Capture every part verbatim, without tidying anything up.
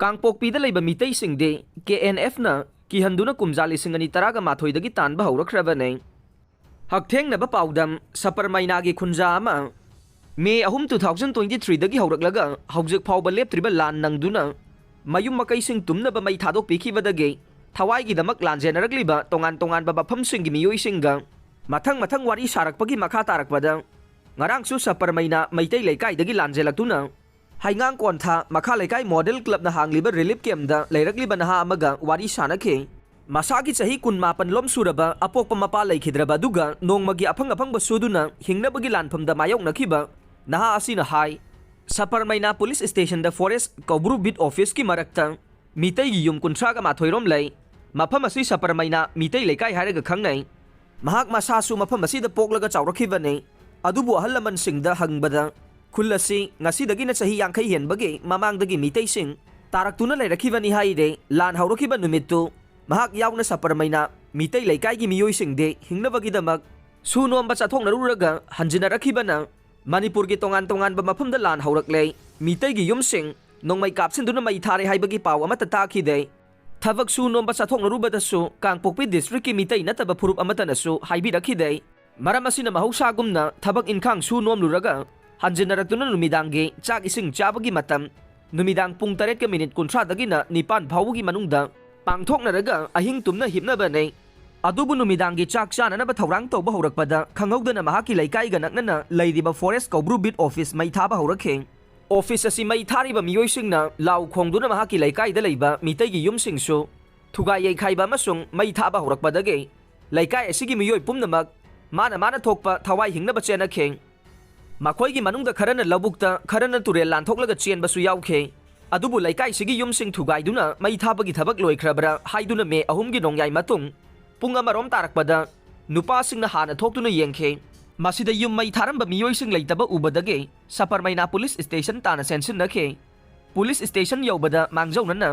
ꯀꯥꯡꯄꯣꯛꯄꯤꯗ ꯂꯩꯕ ꯃꯤꯇꯩꯁꯤꯡꯗꯤ ꯀꯦ ꯑꯦꯟ ꯑꯦꯐꯅ ꯀꯤꯍꯟꯗꯨꯅ ꯀꯨꯝꯖꯥ ꯂꯤꯁꯤꯡ ꯑꯅꯤ ꯇꯔꯥꯒ ꯃꯥꯊꯣꯏꯗꯒꯤ ꯇꯥꯟꯕ ꯍꯧꯔꯛꯈ꯭ꯔꯕꯅꯤ꯫ ꯍꯛꯊꯦꯡꯅꯕ ꯄꯥꯎꯗꯝ, ꯁꯄꯔꯃꯩꯅꯥꯒꯤ ꯈꯨꯟꯖꯥ ꯑꯃ ꯃꯦ ꯑꯍꯨꯝ, two thousand twenty threeꯗꯒꯤ ꯍꯧꯔꯛꯂꯒ ꯍꯧꯖꯤꯛ ꯐꯥꯎꯕ ꯂꯦꯞꯇ꯭ꯔꯤꯕ ꯂꯥꯟ ꯅꯪꯗꯨꯅ ꯃꯌꯨꯝ ꯃꯀꯩꯁꯤꯡ ꯇꯨꯝꯅꯕ ꯃꯩ ꯊꯥꯗꯣꯛꯄꯤꯈꯤꯕꯗꯒꯤ ꯊꯋꯥꯏꯒꯤꯗꯃꯛ ꯂꯥꯟꯖꯦꯟꯅꯔꯛꯂꯤꯕ ꯇꯣꯉꯥꯟ ꯇꯣꯉꯥꯟꯕ ꯃꯐꯝꯁꯤꯡꯒꯤ ꯃꯤꯑꯣꯏꯁꯤꯡꯒ ꯃꯊꯪ ꯃꯊꯪ ꯋꯥꯔꯤ ꯁꯥꯔꯛꯄꯒꯤ ꯃꯈꯥ ꯇꯥꯔꯛꯄꯗ, ꯉꯔꯥꯡꯁꯨ ꯁꯄꯔꯃꯩꯅꯥ ꯃꯩꯇꯩ ꯂꯩꯀꯥꯏꯗꯒꯤ ꯂꯥꯟꯖꯦꯜꯂꯛꯇꯨꯅ ꯍꯩꯉꯥꯡ ꯀꯣꯟꯊꯥ ꯃꯈꯥ ꯂꯩꯀꯥꯏ ꯃꯣꯗꯦꯜ ꯀ꯭ꯂꯕꯅ ꯍꯥꯡꯂꯤꯕ ꯔꯤꯂꯤꯐ ꯀꯦꯝꯞꯇ ꯂꯩꯔꯛꯂꯤꯕ ꯅꯍꯥ ꯑꯃꯒ ꯋꯥꯔꯤ ꯁꯥꯅꯈꯤ꯫ ꯃꯁꯥꯒꯤ ꯆꯍꯤ ꯀꯨꯟꯃꯥꯄꯟ ꯂꯣꯝ ꯁꯨꯔꯕ ꯑꯄꯣꯛꯄ ꯃꯄꯥ ꯂꯩꯈꯤꯗ꯭ꯔꯕ ꯑꯗꯨꯒ ꯅꯣꯡꯃꯒꯤ ꯑꯐꯪ ꯑꯐꯪꯕ ꯁꯨꯗꯨꯅ ꯍꯤꯡꯅꯕꯒꯤ ꯂꯥꯟꯐꯝꯗ ꯃꯥꯌꯣꯛꯅꯈꯤꯕ ꯅꯍꯥ ꯑꯁꯤꯅ ꯍꯥꯏ, ꯁꯄꯔꯃꯩꯅꯥ ꯄꯨꯂꯤꯁ ꯁ꯭ꯇꯦꯁꯟꯗ ꯐꯣꯔꯦꯁ꯭ꯠ ꯀꯧꯕ꯭ꯔꯨ ꯕꯤꯠ ꯑꯣꯐꯤꯁꯔꯒꯤ ꯃꯔꯛꯇ ꯃꯤꯇꯩꯒꯤ ꯌꯨꯝ ꯀꯨꯟꯊ꯭ꯔꯥꯒ ꯃꯥꯊꯣꯏ ꯔꯣꯝ ꯂꯩ꯫ ꯃꯐꯝ ꯑꯁꯤ ꯁꯄꯔꯃꯩꯅꯥ ꯃꯤꯇꯩ ꯂꯩꯀꯥꯏ ꯍꯥꯏꯔꯒ ꯈꯪꯅꯩ꯫ ꯃꯍꯥꯛ ꯃꯁꯥꯁꯨ ꯃꯐꯝ ꯑꯁꯤꯗ ꯄꯣꯛꯂꯒ ꯆꯥꯎꯔꯛꯈꯤꯕꯅꯤ꯫ ꯑꯗꯨꯕꯨ ꯑꯍꯜ ꯂꯃꯟꯁꯤꯡꯗ ꯍꯪꯕꯗ, ꯈꯨꯜ ꯑꯁꯤ ꯉꯁꯤꯗꯒꯤꯅ ꯆꯍꯤ ꯌꯥꯡꯈꯩ ꯍꯦꯟꯕꯒꯤ ꯃꯃꯥꯡꯗꯒꯤ ꯃꯤꯇꯩꯁꯤꯡ ꯇꯥꯔꯛꯇꯨꯅ ꯂꯩꯔꯛꯈꯤꯕꯅꯤ ꯍꯥꯏꯔꯦ꯫ ꯂꯥꯟ ꯍꯧꯔꯛꯈꯤꯕ ꯅꯨꯃꯤꯠꯇꯨ ꯃꯍꯥꯛ ꯌꯥꯎꯅ ꯁꯄꯔꯃꯩꯅꯥ ꯃꯤꯇꯩ ꯂꯩꯀꯥꯏꯒꯤ ꯃꯤꯑꯣꯏꯁꯤꯡꯗꯤ ꯍꯤꯡꯅꯕꯒꯤꯗꯃꯛ ꯁꯨ ꯅꯣꯝꯕ ꯆꯠꯊꯣꯛꯅꯔꯨꯔꯒ ꯍꯟꯖꯤꯟꯅꯔꯛꯈꯤꯕꯅ ꯃꯅꯤꯄꯨꯔꯒꯤ ꯇꯣꯉꯥꯟ ꯇꯣꯉꯥꯟꯕ ꯃꯐꯝꯗ ꯂꯥꯟ ꯍꯧꯔꯛꯂꯦ꯫ ꯃꯤꯇꯩꯒꯤ ꯌꯨꯝꯁꯤꯡ ꯅꯣꯡꯃꯩ ꯀꯥꯞꯁꯤꯟꯗꯨꯅ ꯃꯩ ꯊꯥꯔꯦ ꯍꯥꯏꯕꯒꯤ ꯄꯥꯎ ꯑꯃꯠꯇ ꯇꯥꯈꯤꯗꯦ꯫ ꯊꯕꯛ ꯁꯨ ꯅꯣꯝꯕ ꯆꯠꯊꯣꯛꯅꯔꯨꯕꯗꯁꯨ ꯀꯥꯡꯄꯣꯛꯄꯤ ꯗꯤꯁꯇ꯭ꯔꯤꯛꯀꯤ ꯃꯤꯇꯩ ꯅꯠꯇꯕ ꯐꯨꯔꯨꯞ ꯑꯃꯠꯇꯅꯁꯨ ꯍꯥꯏꯕꯤꯔꯛꯈꯤꯗꯦ꯫ ꯃꯔꯝ ꯑꯁꯤꯅ ꯃꯍꯧꯁꯥꯒꯨꯝꯅ ꯊꯕꯛ ꯏꯟꯈꯥꯡ ꯁꯨ ꯅꯣꯝꯂꯨꯔꯒ ꯍꯟꯖꯤꯟꯅꯔꯛꯇꯨꯅ ꯅꯨꯃꯤꯗꯥꯡꯒꯤ ꯆꯥꯛ ꯏꯁꯤꯡ ꯆꯥꯕꯒꯤ ꯃꯇꯝ ꯅꯨꯃꯤꯗꯥꯡ ꯄꯨꯡ ꯇꯔꯦꯠꯀ ꯃꯤꯅꯤꯠ ꯀꯨꯟꯊ꯭ꯔꯥꯗꯒꯤꯅ ꯅꯤꯄꯥꯟ ꯐꯥꯎꯕꯒꯤ ꯃꯅꯨꯡꯗ ꯄꯥꯡꯊꯣꯛꯅꯔꯒ ꯑꯍꯤꯡ ꯇꯨꯝꯅ ꯍꯤꯞꯅꯕꯅꯤ꯫ ꯑꯗꯨꯕꯨ ꯅꯨꯃꯤꯗꯥꯡꯒꯤ ꯆꯥꯛ ꯆꯥꯅꯅꯕ ꯊꯧꯔꯥꯡ ꯇꯧꯕ ꯍꯧꯔꯛꯄꯗ ꯈꯪꯍꯧꯗꯅ ꯃꯍꯥꯛꯀꯤ ꯂꯩꯀꯥꯏꯒ ꯅꯛꯅꯅ ꯂꯩꯔꯤꯕ ꯐꯣꯔꯦꯁ꯭ꯠ ꯀꯧꯕ꯭ꯔꯨ ꯕꯤꯠ ꯑꯣꯐꯤꯁ ꯃꯩ ꯊꯥꯕ ꯍꯧꯔꯛꯈꯤ꯫ ꯑꯣꯐꯤꯁ ꯑꯁꯤ ꯃꯩ ꯊꯥꯔꯤꯕ ꯃꯤꯑꯣꯏꯁꯤꯡꯅ ꯂꯥꯎ ꯈꯣꯡꯗꯨꯅ ꯃꯍꯥꯛꯀꯤ ꯂꯩꯀꯥꯏꯗ ꯂꯩꯕ ꯃꯤꯇꯩꯒꯤ ꯌꯨꯝꯁꯤꯡꯁꯨ ꯊꯨꯒꯥꯏ ꯌꯩꯈꯥꯏꯕ ꯑꯃꯁꯨꯡ ꯃꯩ ꯊꯥꯕ ꯍꯧꯔꯛꯄꯗꯒꯤ ꯂꯩꯀꯥꯏ ꯑꯁꯤꯒꯤ ꯃꯤꯑꯣꯏ ꯄꯨꯝꯅꯃꯛ ꯃꯥꯅ ꯃꯥꯅ ꯊꯣꯛꯄ ꯊꯋꯥꯏ ꯍꯤꯡꯅꯕ ꯆꯦꯟꯅꯈꯤ꯫ ꯃꯈꯣꯏꯒꯤ ꯃꯅꯨꯡꯗ ꯈꯔꯅ ꯂꯧꯕꯨꯛꯇ, ꯈꯔꯅ ꯇꯨꯔꯦꯜ ꯂꯥꯟꯊꯣꯛꯂꯒ ꯆꯦꯟꯕꯁꯨ ꯌꯥꯎꯈꯤ꯫ ꯑꯗꯨꯕꯨ ꯂꯩꯀꯥꯏꯁꯤꯒꯤ ꯌꯨꯝꯁꯤꯡ ꯊꯨꯒꯥꯏꯗꯨꯅ ꯃꯩ ꯊꯥꯕꯒꯤ ꯊꯕꯛ ꯂꯣꯏꯈ꯭ꯔꯕ꯭ꯔꯥ ꯍꯥꯏꯗꯨꯅ ꯃꯦ ꯑꯍꯨꯝꯒꯤ ꯅꯣꯡꯌꯥꯏ ꯃꯇꯨꯡ ꯄꯨꯡ ꯑꯃꯔꯣꯝ ꯇꯥꯔꯛꯄꯗ ꯅꯨꯄꯥꯁꯤꯡꯅ ꯍꯥꯟꯅ ꯊꯣꯛꯇꯨꯅ ꯌꯦꯡꯈꯤ꯫ ꯃꯁꯤꯗ ꯌꯨꯝ ꯃꯩ ꯊꯥꯔꯝꯕ ꯃꯤꯑꯣꯏꯁꯤꯡ ꯂꯩꯇꯕ ꯎꯕꯗꯒꯤ ꯁꯄꯔꯃꯩꯅꯥ ꯄꯨꯂꯤꯁ ꯁ꯭ꯇꯦꯁꯟ ꯇꯥꯟꯅ ꯆꯦꯟꯁꯤꯟꯅꯈꯤ꯫ ꯄꯨꯂꯤꯁ ꯁ꯭ꯇꯦꯁꯟ ꯌꯧꯕꯗ ꯃꯥꯡꯖꯧꯅꯅ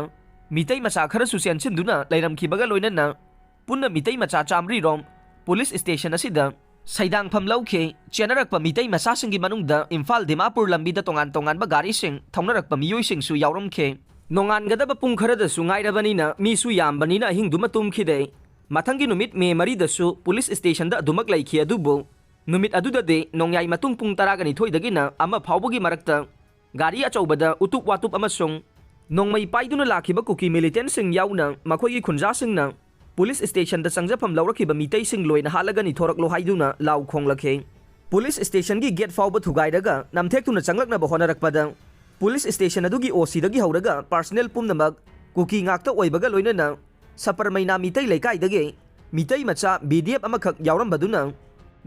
ꯃꯤꯇꯩ ꯃꯆꯥ ꯈꯔꯁꯨ ꯆꯦꯟꯁꯤꯟꯗꯨꯅ ꯂꯩꯔꯝꯈꯤꯕꯒ ꯂꯣꯏꯅꯅ ꯄꯨꯟꯅ ꯃꯤꯇꯩ ꯃꯆꯥ ꯆꯥꯃꯔꯤ ꯔꯣꯝ ꯄꯨꯂꯤꯁ ꯁ꯭ꯇꯦꯁꯟ ꯑꯁꯤꯗ ꯁꯩꯗꯥꯡꯐꯝ ꯂꯧꯈꯤ꯫ ꯆꯦꯟꯅꯔꯛꯄ ꯃꯤꯇꯩ ꯃꯆꯥꯁꯤꯡꯒꯤ ꯃꯅꯨꯡꯗ ꯏꯝꯐꯥꯜ ꯗꯤꯃꯥꯄꯨꯔ ꯂꯝꯕꯤꯗ ꯇꯣꯉꯥꯟ ꯇꯣꯉꯥꯟꯕ ꯒꯥꯔꯤꯁꯤꯡ ꯊꯧꯅꯔꯛꯄ ꯃꯤꯑꯣꯏꯁꯤꯡꯁꯨ ꯌꯥꯎꯔꯝꯈꯤ꯫ ꯅꯣꯡꯉꯥꯟꯒꯗꯕ ꯄꯨꯡ ꯈꯔꯗꯁꯨ ꯉꯥꯏꯔꯕꯅꯤꯅ ꯃꯤꯁꯨ ꯌꯥꯝꯕꯅꯤꯅ ꯑꯍꯤꯡꯗꯨꯃ ꯇꯨꯝꯈꯤꯗꯦ꯫ ꯃꯊꯪꯒꯤ ꯅꯨꯃꯤꯠ ꯃꯦ ꯃꯔꯤꯗꯁꯨ ꯄꯨꯂꯤꯁ ꯁ꯭ꯇꯦꯁꯟꯗ ꯑꯗꯨꯃꯛ ꯂꯩꯈꯤ꯫ ꯑꯗꯨꯕꯨ ꯅꯨꯃꯤꯠ ꯑꯗꯨꯗꯗꯤ ꯅꯣꯡꯌꯥꯏ ꯃꯇꯨꯡ ꯄꯨꯡ ꯇꯔꯥꯒ ꯅꯤꯊꯣꯏꯗꯒꯤꯅ ꯑꯃ ꯐꯥꯎꯕꯒꯤ ꯃꯔꯛꯇ ꯒꯥꯔꯤ ꯑꯆꯧꯕꯗ ꯎꯇꯨꯞ ꯋꯥꯇꯨꯞ ꯑꯃꯁꯨꯡ ꯅꯣꯡꯃꯩ ꯄꯥꯏꯗꯨꯅ ꯂꯥꯛꯈꯤꯕ ꯀꯨꯀꯤ ꯃꯤꯂꯤꯇꯦꯟꯁꯤꯡ ꯌꯥꯎꯅ ꯃꯈꯣꯏꯒꯤ ꯈꯨꯟꯖꯥꯁꯤꯡꯅ ꯄꯨꯂꯤꯁ ꯁ꯭ꯇꯦꯁꯟꯗ ꯆꯪꯖꯐꯝ ꯂꯧꯔꯛꯈꯤꯕ ꯃꯤꯇꯩꯁꯤꯡ ꯂꯣꯏꯅ ꯍꯥꯠꯂꯒ ꯅꯤꯊꯣꯔꯛꯂꯣ ꯍꯥꯏꯗꯨꯅ ꯂꯥꯎ ꯈꯣꯡꯂꯛꯈꯤ꯫ ꯄꯨꯂꯤꯁ ꯁ꯭ꯇꯦꯁꯟꯒꯤ ꯒꯦꯠ ꯐꯥꯎꯕ ꯊꯨꯒꯥꯏꯔꯒ ꯅꯝꯊꯦꯛꯇꯨꯅ ꯆꯪꯂꯛꯅꯕ ꯍꯣꯠꯅꯔꯛꯄꯗ ꯄꯨꯂꯤꯁ ꯁ꯭ꯇꯦꯁꯟ ꯑꯗꯨꯒꯤ ꯑꯣ ꯁꯤꯗꯒꯤ ꯍꯧꯔꯒ ꯄꯥꯔꯁꯅꯦꯜ ꯄꯨꯝꯅꯃꯛ ꯀꯨꯀꯤ ꯉꯥꯛꯇ ꯑꯣꯏꯕꯒ ꯂꯣꯏꯅꯅ ꯁꯄꯔꯃꯩꯅꯥ ꯃꯤꯇꯩ ꯂꯩꯀꯥꯏꯗꯒꯤ ꯃꯤꯇꯩ ꯃꯆꯥ ꯕꯤ ꯗꯤ ꯑꯦꯐ ꯑꯃꯈꯛ ꯌꯥꯎꯔꯝꯕꯗꯨꯅ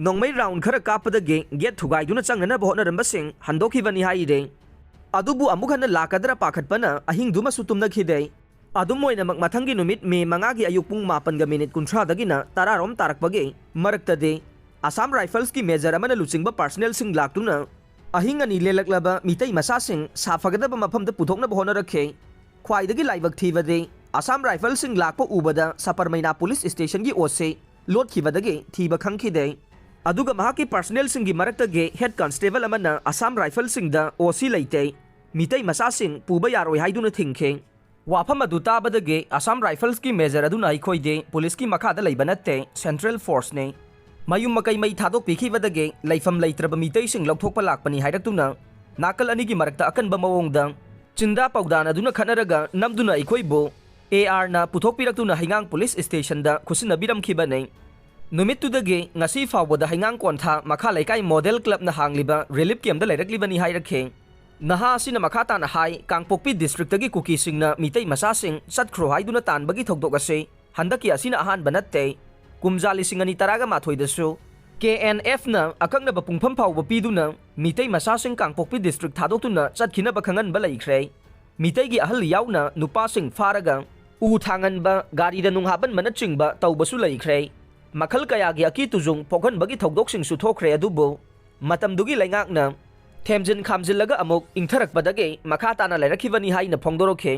ꯅꯣꯡꯃꯩ ꯔꯥꯎꯟ ꯈꯔ ꯀꯥꯞꯄꯗꯒꯤ ꯒꯦꯠ ꯊꯨꯒꯥꯏꯗꯨꯅ ꯆꯪꯅꯅꯕ ꯍꯣꯠꯅꯔꯝꯕꯁꯤꯡ ꯍꯟꯗꯣꯛꯈꯤꯕꯅꯤ ꯍꯥꯏꯔꯦ꯫ ꯑꯗꯨꯕꯨ ꯑꯃꯨꯛ ꯍꯟꯅ ꯂꯥꯛꯀꯗ꯭ꯔꯥ ꯄꯥꯈꯠꯄꯅ ꯑꯍꯤꯡꯗꯨꯃꯁꯨ ꯇꯨꯝꯅꯈꯤꯗꯦ꯫ ꯑꯗꯨꯝ ꯑꯣꯏꯅꯃꯛ, ꯃꯊꯪꯒꯤ ꯅꯨꯃꯤꯠ ꯃꯦ ꯃꯉꯥꯒꯤ ꯑꯌꯨꯛ ꯄꯨꯡ ꯃꯥꯄꯟꯒ ꯃꯤꯅꯤꯠ ꯀꯨꯟꯊ꯭ꯔꯥꯗꯒꯤꯅ ꯇꯔꯥꯔꯣꯝ ꯇꯥꯔꯛꯄꯒꯤ ꯃꯔꯛꯇꯗꯤ ꯑꯁꯥꯝ ꯔꯥꯏꯐꯜꯁꯀꯤ ꯃꯦꯖꯔ ꯑꯃꯅ ꯂꯨꯆꯤꯡꯕ ꯄꯥꯔꯁꯅꯦꯜꯁꯤꯡ ꯂꯥꯛꯇꯨꯅ ꯑꯍꯤꯡ ꯑꯅꯤ ꯂꯦꯜꯂꯛꯂꯕ ꯃꯤꯇꯩ ꯃꯆꯥꯁꯤꯡ ꯁꯥꯐꯒꯗꯕ ꯃꯐꯝꯗ ꯄꯨꯊꯣꯛꯅꯕ ꯍꯣꯠꯅꯔꯛꯈꯤ꯫ ꯈ꯭ꯋꯥꯏꯗꯒꯤ ꯂꯥꯏꯕꯛ ꯊꯤꯕꯗꯤ ꯑꯁꯥꯝ ꯔꯥꯏꯐꯜꯁꯤꯡ ꯂꯥꯛꯄ ꯎꯕꯗ ꯁꯄꯔꯃꯩꯅꯥ ꯄꯨꯂꯤꯁ ꯁ꯭ꯇꯦꯁꯟꯒꯤ ꯑꯣ ꯁꯤ ꯂꯣꯠꯈꯤꯕꯗꯒꯤ ꯊꯤꯕ ꯈꯪꯈꯤꯗꯦ꯫ ꯑꯗꯨꯒ ꯃꯍꯥꯛꯀꯤ ꯄꯥꯔꯁꯅꯦꯜꯁꯤꯡꯒꯤ ꯃꯔꯛꯇꯒꯤ ꯍꯦꯗ ꯀꯟꯁꯇꯦꯕꯜ ꯑꯃꯅ ꯑꯁꯥꯝ ꯔꯥꯏꯐꯜꯁꯤꯡꯗ ꯑꯣ ꯁꯤ ꯂꯩꯇꯦ, ꯃꯤꯇꯩ ꯃꯆꯥꯁꯤꯡ ꯄꯨꯕ ꯌꯥꯔꯣꯏ ꯍꯥꯏꯗꯨꯅ ꯊꯤꯡꯈꯤ꯫ ꯋꯥꯐꯝ ꯑꯗꯨ ꯇꯥꯕꯗꯒꯤ ꯑꯁꯥꯝ ꯔꯥꯏꯐꯜꯁꯀꯤ ꯃꯦꯖꯔ ꯑꯗꯨꯅ ꯑꯩꯈꯣꯏꯗꯤ ꯄꯨꯂꯤꯁꯀꯤ ꯃꯈꯥꯗ ꯂꯩꯕ ꯅꯠꯇꯦ, ꯁꯦꯟꯇ꯭ꯔꯦꯜ ꯐꯣꯔꯁꯅꯤ꯫ ꯃꯌꯨꯝ ꯃꯀꯩ ꯃꯩ ꯊꯥꯗꯣꯛꯄꯤꯈꯤꯕꯗꯒꯤ ꯂꯩꯐꯝ ꯂꯩꯇ꯭ꯔꯕ ꯃꯤꯇꯩꯁꯤꯡ ꯂꯧꯊꯣꯛꯄ ꯂꯥꯛꯄꯅꯤ ꯍꯥꯏꯔꯛꯇꯨꯅ ꯅꯥꯀꯜ ꯑꯅꯤꯒꯤ ꯃꯔꯛꯇ ꯑꯀꯟꯕ ꯃꯑꯣꯡꯗ ꯆꯤꯟꯗꯥ ꯄꯥꯎꯗꯥꯅꯗꯨꯅ ꯈꯠꯅꯔꯒ ꯅꯝꯗꯨꯅ ꯑꯩꯈꯣꯏꯕꯨ ꯑꯦ ꯑꯥꯔꯅ ꯄꯨꯊꯣꯛꯄꯤꯔꯛꯇꯨꯅ ꯍꯩꯉꯥꯡ ꯄꯨꯂꯤꯁ ꯁ꯭ꯇꯦꯁꯟꯗ ꯈꯨꯠꯁꯤꯟꯅꯕꯤꯔꯝꯈꯤꯕꯅꯤ꯫ ꯅꯨꯃꯤꯠꯇꯨꯗꯒꯤ ꯉꯁꯤ ꯐꯥꯎꯕꯗ ꯍꯩꯉꯥꯡ ꯀꯣꯟꯊꯥ ꯃꯈꯥ ꯂꯩꯀꯥꯏ ꯃꯣꯗꯦꯜ ꯀ꯭ꯂꯕꯅ ꯍꯥꯡꯂꯤꯕ ꯔꯤꯂꯤꯐ ꯀꯦꯝꯞꯇ ꯂꯩꯔꯛꯂꯤꯕꯅꯤ ꯍꯥꯏꯔꯛꯈꯤ꯫ ꯅꯍꯥ ꯑꯁꯤꯅ ꯃꯈꯥ ꯇꯥꯅ ꯍꯥꯏ, ꯀꯥꯡꯄꯣꯛꯄꯤ ꯗꯤꯁꯇ꯭ꯔꯤꯛꯇꯒꯤ ꯀꯨꯀꯤꯁꯤꯡꯅ ꯃꯤꯇꯩ ꯃꯆꯥꯁꯤꯡ ꯆꯠꯈ꯭ꯔꯣ ꯍꯥꯏꯗꯨꯅ ꯇꯥꯟꯕꯒꯤ ꯊꯧꯗꯣꯛ ꯑꯁꯤ ꯍꯟꯗꯛꯀꯤ ꯑꯁꯤꯅ ꯑꯍꯥꯟꯕ ꯅꯠꯇꯦ꯫ ꯀꯨꯝꯖꯥ ꯂꯤꯁꯤꯡ ꯑꯅꯤ ꯇꯔꯥꯒ ꯃꯥꯊꯣꯏꯗꯁꯨ ꯀꯦ ꯑꯦꯟ ꯑꯦꯐꯅ ꯑꯀꯛꯅꯕ ꯄꯨꯡꯐꯝ ꯐꯥꯎꯕ ꯄꯤꯗꯨꯅ ꯃꯤꯇꯩ ꯃꯆꯥꯁꯤꯡ ꯀꯥꯡꯄꯣꯛꯄꯤ ꯗꯤꯁꯇ꯭ꯔꯤꯛ ꯊꯥꯗꯣꯛꯇꯨꯅ ꯆꯠꯈꯤꯅꯕ ꯈꯪꯍꯟꯕ ꯂꯩꯈ꯭ꯔꯦ꯫ ꯃꯤꯇꯩꯒꯤ ꯑꯍꯜ ꯌꯥꯎꯅ ꯅꯨꯄꯥꯁꯤꯡ ꯐꯥꯔꯒ ꯎ ꯊꯥꯡꯍꯟꯕ, ꯒꯥꯔꯤꯗ ꯅꯨꯡ ꯍꯥꯞꯍꯟꯕꯅꯆꯤꯡꯕ ꯇꯧꯕꯁꯨ ꯂꯩꯈ꯭ꯔꯦ꯫ ꯃꯈꯜ ꯀꯌꯥꯒꯤ ꯑꯀꯤ ꯇꯨꯖꯨꯡ ꯄꯣꯛꯍꯟꯕꯒꯤ ꯊꯧꯗꯣꯛꯁꯤꯡꯁꯨ ꯊꯣꯛꯈ꯭ꯔꯦ꯫ ꯑꯗꯨꯕꯨ ꯃꯇꯝꯗꯨꯒꯤ ꯂꯩꯉꯥꯛꯅ ꯊꯦꯝꯖꯤꯟ ꯈꯥꯝꯖꯤꯜꯂꯒ ꯑꯃꯨꯛ ꯏꯪꯊꯔꯛꯄꯗꯒꯤ ꯃꯈꯥ ꯇꯥꯅ ꯂꯩꯔꯛꯈꯤꯕꯅꯤ ꯍꯥꯏꯅ ꯐꯣꯡꯗꯣꯔꯛꯈꯤ꯫